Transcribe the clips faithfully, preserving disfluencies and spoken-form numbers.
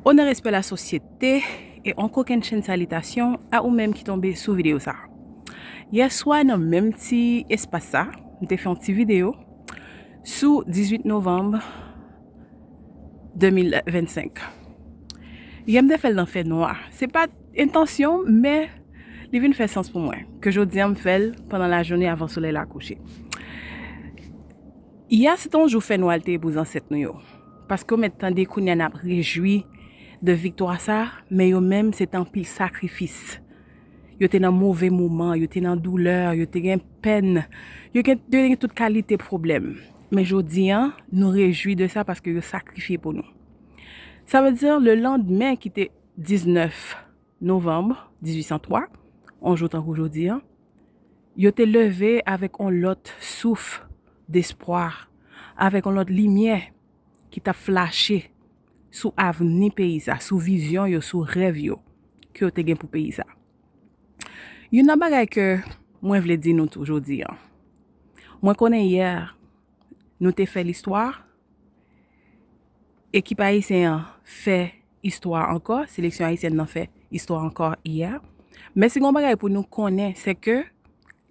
Onè, respè, lasosyete, e yon kokennchenn salitasyon a ou menm ki tonbe sou videyo sa. Yè swa, nan menm ti espas sa, m te fè yon ti videyo sou dizuit novanm de mil vennsenk. Yè, m te fè l nan fènwa. Se pa t entansyon m, men li vin fè sans pou mwen, ke jodi a m fè l pandan lajounen avan solèy la kouche. Yè se te yon jou fènwa l te ye pou zansèt nou yo. Paske w mèt tande kounye a n ap rejwi de viktwa sa, men yo menm se te anpil sakrifis. Yo te nan move moman, yo te nan doulè, yo te gen pèn, yo gen, yo te gen tout kalite pwoblèm. Men jodi a, nou rejwi de sa paske yo sakrifye pou nou. Sa vle di, lelandmen ki te diznèf novanm dizuit san twa, yon jou tankou jodi a, yo te leve avèk yon lòt souf despwa, avèk yon lòt limyè ki t ap flache sou avni peyi sa, sou vizyon yo, sou rèv yo ke yo te gen pou peyi sa. Youn nan bagay ke mwen vle di nou tou jodi a, mwen konnen yè nou te fè listwa, ekip ayisyen an fè istwa ankò, seleksyon ayisyèn nan fè istwa ankò yè. Men si gen yon bagay pou nou konnen, se ke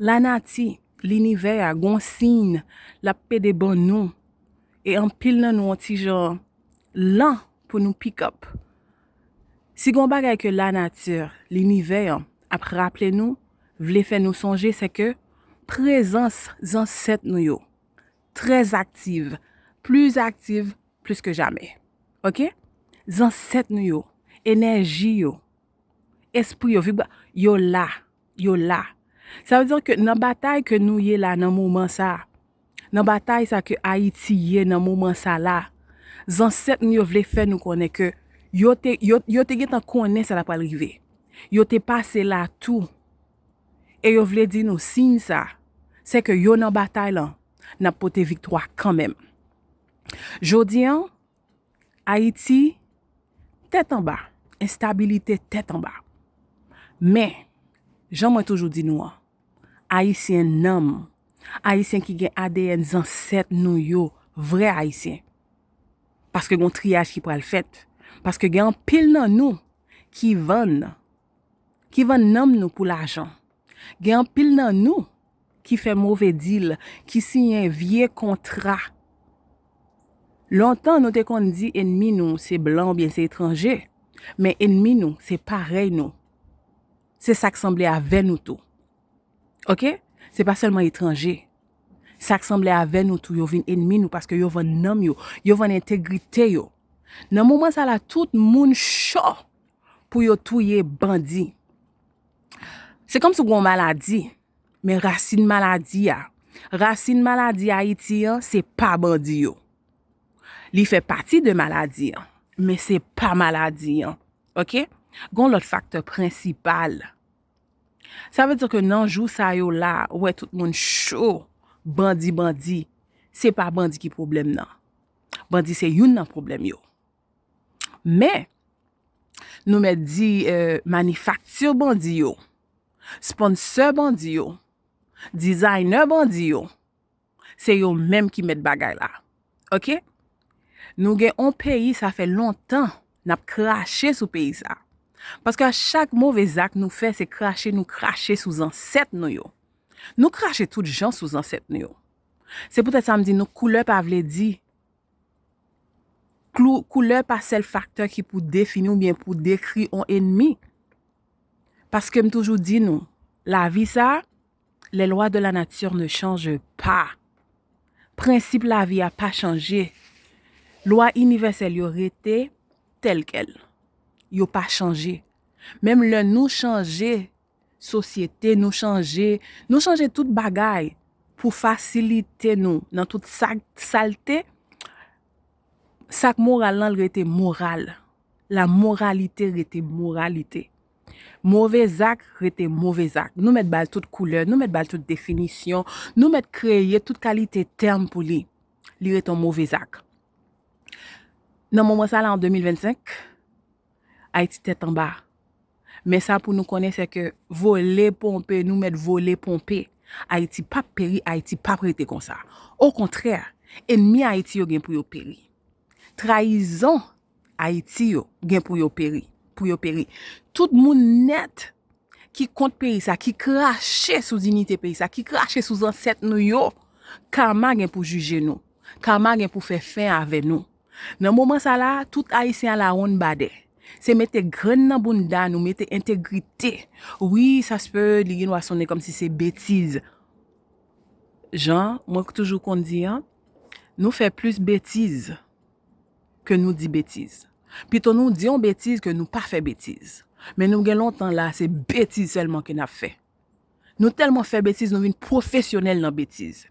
lanati, linivè a, gon siy l ap pede ban nou, e anpil nan nou yon ti jan lan pou nou pick up. Si gon bagay ke lanati, linivè an ap raple nou, vle fè nou sonje, se ke prezans zansèt nou yo trè aktiv, pli aktiv plis ke jamè. Oke? Zansèt nou yo, enèji yo, espri yo, vibra, yo la, yo la. Sa vle di ke nan batay ke nou ye la nan moman sa, nan batay sa ke Ayiti ye nan moman sa la, zansèt nou yo vle fè nou konnen ke yo te, yo, yo te gentan konnen sa t ap pral rive. Yo te pase la tou. E yo vle di nou siy sa, se ke yo nan batay lan, n ap pote viktwa kanmenm. Jodi a, Ayiti, tèt anba, enstabilite tèt anba. Men, jan mwen toujou di nou an, Ayisyen nanm, Ayisyen ki gen A D N zansèt nou yo, vrè Ayisyen. Paske gen yon triyaj ki pral fèt. Paske gen anpil nan nou ki vann, ki vann nanm nou pou lajan. Gen anpil nan nou ki fè move dil, ki siyen vye kontra. Lontan, nou te konn di enmi nou se blan oubyen se etranje, men enmi nou se parèy nou. Se sa k sanble avè nou tou. Oke? Se pa sèlman etranje. Sa k sanble avè nou tou, yo vin enmi nou paske yo vann nanm yo, yo vann entegrite yo. Nan moman sa la, tout moun cho pou yo touye bandi. Se kòmsi w gen yon maladi, men rasin maladi a, rasin maladi Ayiti an, se pa bandi yo. Li fè pati de maladi an, men se pa maladi an. Oke? Gen yon lòt faktè prensipal. Sa vle di ke nan jou sa yo la, ou wè tout moun cho, bandi, bandi. Se pa bandi ki pwoblèm nan. Bandi se youn nan pwoblèm yo. Men, nou mèt di, eh, manifakti bandi yo, sponsor bandi yo, designer bandi yo, se yo menm ki mèt bagay la. Oke? Nou gen yon peyi, sa fè lontan n ap krache sou peyi sa. Paske a chak move zak nou fè, se krache nou krache sou zansèt nou yo. Nou krache tout jan sou zansèt nou yo. Se poutèt sa m di nou koulè pa vle di, klou-, koulè pa sèl faktè ki pou defini oubyen pou dekri yon enmi. Paske m toujou di nou, lavi sa, les lois de la nature ne changent pas. Prensip lavi a pa chanje. Lwa inivèsèl yo rete tèl kèl. Yo pa chanje. Menm lè nou chanje sosyete, nou chanje, nou chanje tout bagay pou fasilite nou nan tout sa, salte, sa k moral lan, l rete moral. La moralité rete moralité. Move zak rete move zak. Nou mèt ba l tout koulè, nou mèt ba l tout definisyon, nou mèt kreye tout kalite tèm pou li. Li rete yon move zak. Nan moman sa la, an de mil vennsenk, Ayiti tèt anba. Men sa pou nou konnen, se ke vole ponpe, nou mèt vole ponpe. Ayiti p ap peri, Ayiti p ap rete konsa. Okontrè, enmi Ayiti yo gen pou yo peri. Trayizon Ayiti yo gen pou yo peri, pou yo peri. Tout moun nèt ki kont peyi sa, ki krache sou diyite peyi sa, ki krache sou zansèt nou yo, kama gen pou jije nou. Kama gen pou fè fen avè nou. Nan moman sa la, tout Ayisyen ala wonn badè. Se mete grenn nan bounda nou, mete entegrite. Wi, sa se pe li gen dwa sonnen kòmsi se betiz. Jan mwen toujou konn di an, nou fè plis betiz ke nou di betiz. Pito nou di yon betiz ke nou pa fè betiz. Men nou gen lontan la, se betiz sèlman ke n ap fè. Nou tèlman fè betiz, nou vin pwofesyonèl nan betiz.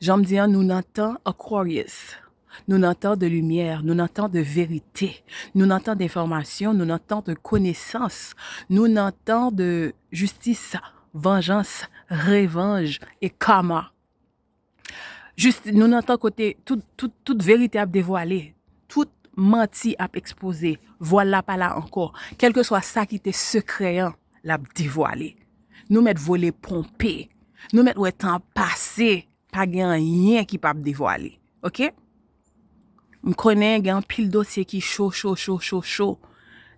Jan m di an, nou nan tan Aquarius. Nou nan tan de limyè, nou nan tan de verite, nou nan tan de enfòmasyon, nou nan tan de konesans, nou nan tan de jistis, vanjans, revanj e kama. Jis, nou nan tan kote tout, tout, tout verite ap devwale, tout manti ap ekspoze, vwal la pa la ankò. Kèlkeswa sa ki te sekrè an, l ap devwale. Nou mèt vole ponpe, nou mèt wè tan ap pase, pa gen anyen ki p ap devwale. Oke? M konnen gen anpil dosye ki cho, cho, cho, cho, cho.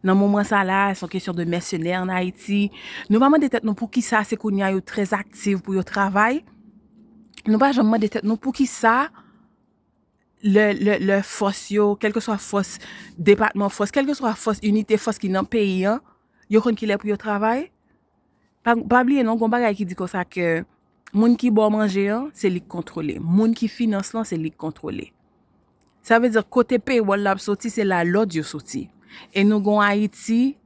Nan moman sa la, se yon kesyon de mèsenè an Ayiti. Nou pa mande tèt nou poukisa se kounye a yo trè aktif pou yo travay. Nou pa janm mande tèt nou poukisa lè, lè, lè fòs yo, kèlkeswa fòs depatman fòs, kèlkeswa fòs inite fòs ki nan peyi an, yo konn kilè pou yo travay. Pa, pa bliye non, gon bagay ki di konsa ke moun ki ba w manje an, se li k kontwole. Moun ki finans lan, se li k kontwole. Sa vle di kote paywall la ap soti, se la lòd yo soti. E nou gon Ayiti,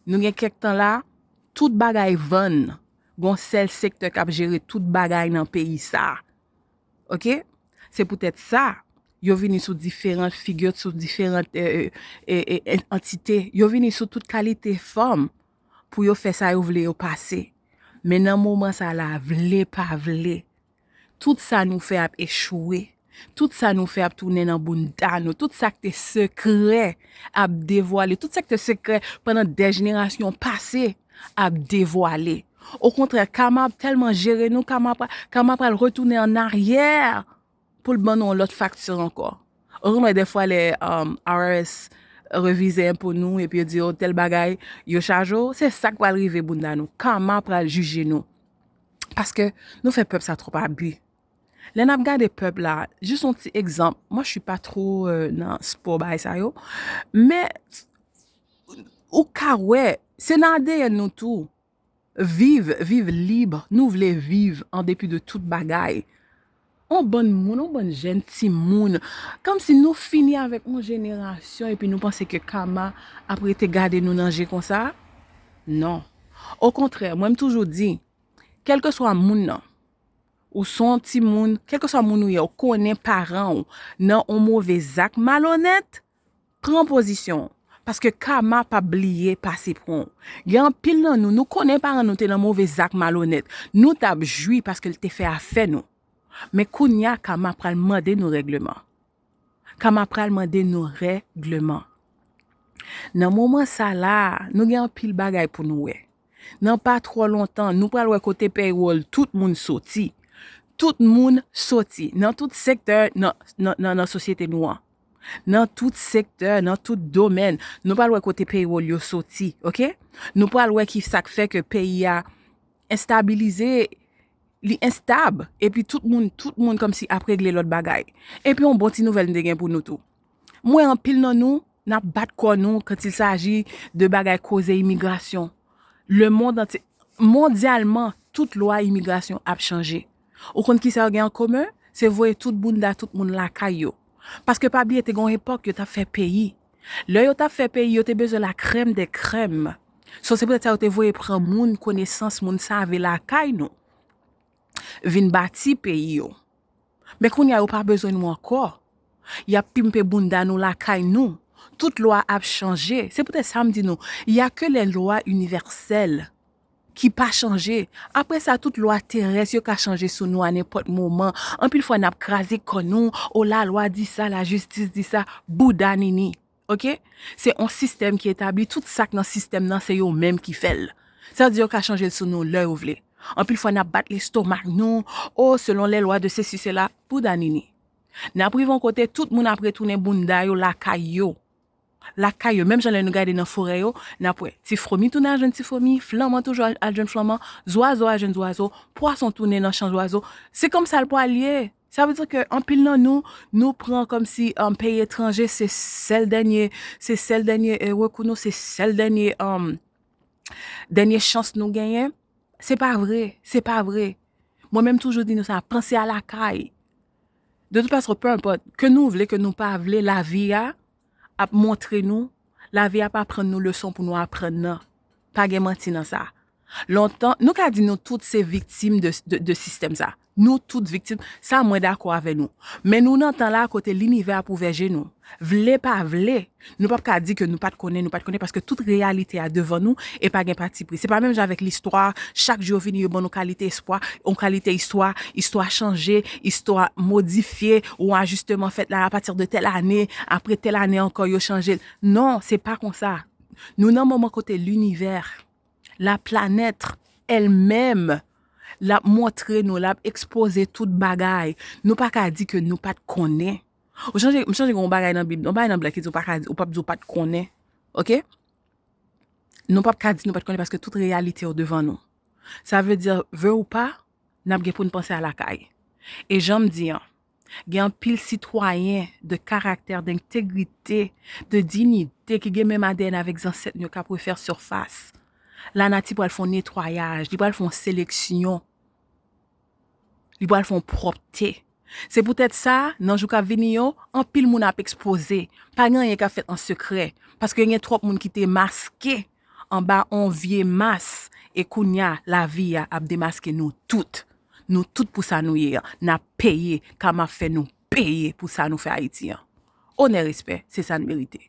nou gen kèk tan la, tout bagay vann. Gon sèl sektè k ap jere tout bagay nan peyi sa. Oke? Se poutèt sa, yo vini sou diferan figi, sou diferan, e, e, e, e, antite. Yo vini sou tout kalite fòm pou yo fè sa yo vle yo pase. Men nan moman sa la, vle pa vle, tout sa nou fè ap echwe. Tout sa nou fè ap tounen nan bounda nou. Tout sa k te sekrè ap devwale. Tout sa k te sekrè pandan dè jenerasyon pase ap devwale. Okontrè, kama ap tèlman jere nou, kama pral, kama pral retounen an aryè pou l ban nou yon lòt fakti ankò. Ou konn wè dèfwa lè, um, I R S revize enpo nou epi yo di yo tèl bagay, yo chaje w, se sa k pral rive bounda nou. Kama pral jije nou. Paske nou fè pèp sa twòp abi. Lè n ap gade pèp la, jis yon ti egzanp, moi je suis pas trop, euh, nan spò bagay sa yo, men ou ka wè, se nan A D N nou tou. Viv, viv lib, nou vle viv an depi de tout bagay. On bann moun, on bann jèn timoun, kòmsi nou fini avèk yon jenerasyon epi nou panse ke kama ap rete gade nou nan je konsa? Non. Okontrè, mwen m toujou di, kèlkeswa moun nan, ou se yon timoun, kèlkeswa moun ou ye, ou konnen paran w nan yon move zak malonèt, pran pozisyon w. Paske kama p ap bliye pase pran w. Gen anpil nan nou, nou konnen paran nou te nan move zak malonèt. Nou t ap jwi paske l te fè afè nou. Men kounye a, kama pral mande nou règleman. Kama pral mande nou règleman. Nan moman sa la, nou gen anpil bagay pou nou wè. Nan pa twò lontan, nou pral wè kote paywall tout moun soti. Tout moun soti nan tout sektè nan, nan, nan, nan sosyete nou an. Nan tout sektè, nan tout domèn, nou pral wè kote paywall yo soti, oke? Nou pral wè ki sa k fè ke peyi a enstabilize, li enstab, epi tout moun, tout moun kòmsi ap regle lòt bagay. Epi yon bon ti nouvèl m te gen pou nou tou. M wè anpil nan nou, n ap bat kò nou quand il s'agit de bagay koze imigrasyon. Lemonn antye, mondyalman, tout lwa imigrasyon ap chanje. Ou konn kisa yo gen an komen? Se voye tout bounda tout moun lakay yo. Paske pa bliye te gen yon epòk yo t ap fè peyi. Lè yo t ap fè peyi, yo te bezwen la crème des crèmes. So, se poutèt sa yo te voye pran moun konesans, moun save lakay nou. Vin bati peyi yo. Men kounye a yo pa bezwen nou ankò. Y ap pimpe bounda nou lakay nou. Tout lwa ap chanje. Se poutèt sa m di nou, y a que les lois universelles ki pa chanje. Apre sa, tout lwa terès yo ka chanje sou nou a nenpòt moman. Anpil fwa, n ap kraze kò nou, o lalwa di sa, lajistis di sa, bouda nini. Oke? Se yon sistèm ki etabli, tout sa k nan sistèm nan, se yo menm ki fè l. Sa vle di yo ka chanje l sou nou lè yo vle. Anpil fwa, n ap bat lestomak nou, o, selon les lois de ceci, cela, bouda nini. N ap rive yon kote, tout moun ap retounen bounda yo lakay yo. Lakay yo, menm jan lè nou gade nan forè yo, n ap wè ti fomi tounen al jwenn ti fomi, flanman toujou al, al jwenn flanman, zwazo al jwenn zwazo, pwason tounen nan chan zwazo. Se konsa l pral ye. Sa vle di ke anpil nan nou, nou pran kòmsi um, peyi etranje se sèl dènye, se sèl dènye eh, rekou nou, se sèl dènye um, dènye chans nou genyen. Se pa vre, se pa vre. Mwen menm toujou di nou sa, panse a lakay. De tout fason, peu importe, ke nou vle, ke nou pa vle, lavi a ap montre nou, lavi ap aprann nou leson pou nou aprann nan. Pa gen manti nan sa. Lontan, nou ka di nou tout se viktim de, de, de sistèm sa. Nou tout viktim. Sa mwen dakò avè nou. Men nou nan tan la kote linivè ap ouvè je nou. Vle pa vle, nou p ap ka di ke nou pa t konnen, nou pa t konnen, paske tout reyalite a devan nou e pa gen patipri. Se pa menm jan avèk listwa, chak jou yo vini, yo ban nou kalite espwa, yon kalite istwa, istwa chanje, istwa modifye, yon ajisteman fèt la apati de tèl ane, apre tèl ane ankò yo chanje l. Non, se pa konsa. Nou nan moman kote linivè, la planèt, elle-même, l ap montre nou, l ap ekspoze tout bagay. Nou pa ka di ke nou pa t konnen. Ou chanje, m chanje gen yon bagay nan Bib, yon bagay nan Bib ki di ou pa ka di, ou p ap di ou pa t konnen. Oke? Nou p ap ka di nou pa t konnen paske tout reyalite yo devan nou. Sa vle di, vle ou pa, n ap gen pou n panse a lakay. E jan m di an, gen anpil sitwayen de karaktè, dentegrite, de diyite ki gen menm A D N avèk zansèt nou yo k ap refè sifas. Lanati pral fè yon netwayaj, li pral fè yon seleksyon. Li pral fè yon pwòpte. Se poutèt sa, nan jou k ap vini yo, anpil moun ap ekspoze. Pa gen anyen k ap fèt an sekrè. Paske gen twòp moun ki te maske anba yon vye mas. E kounye a, lavi a ap demaske nou tout. Nou tout pou sa nou ye an. N ap peye, kama ap fè nou peye pou sa nou fè Ayiti an. Onè, respè, se sa n merite.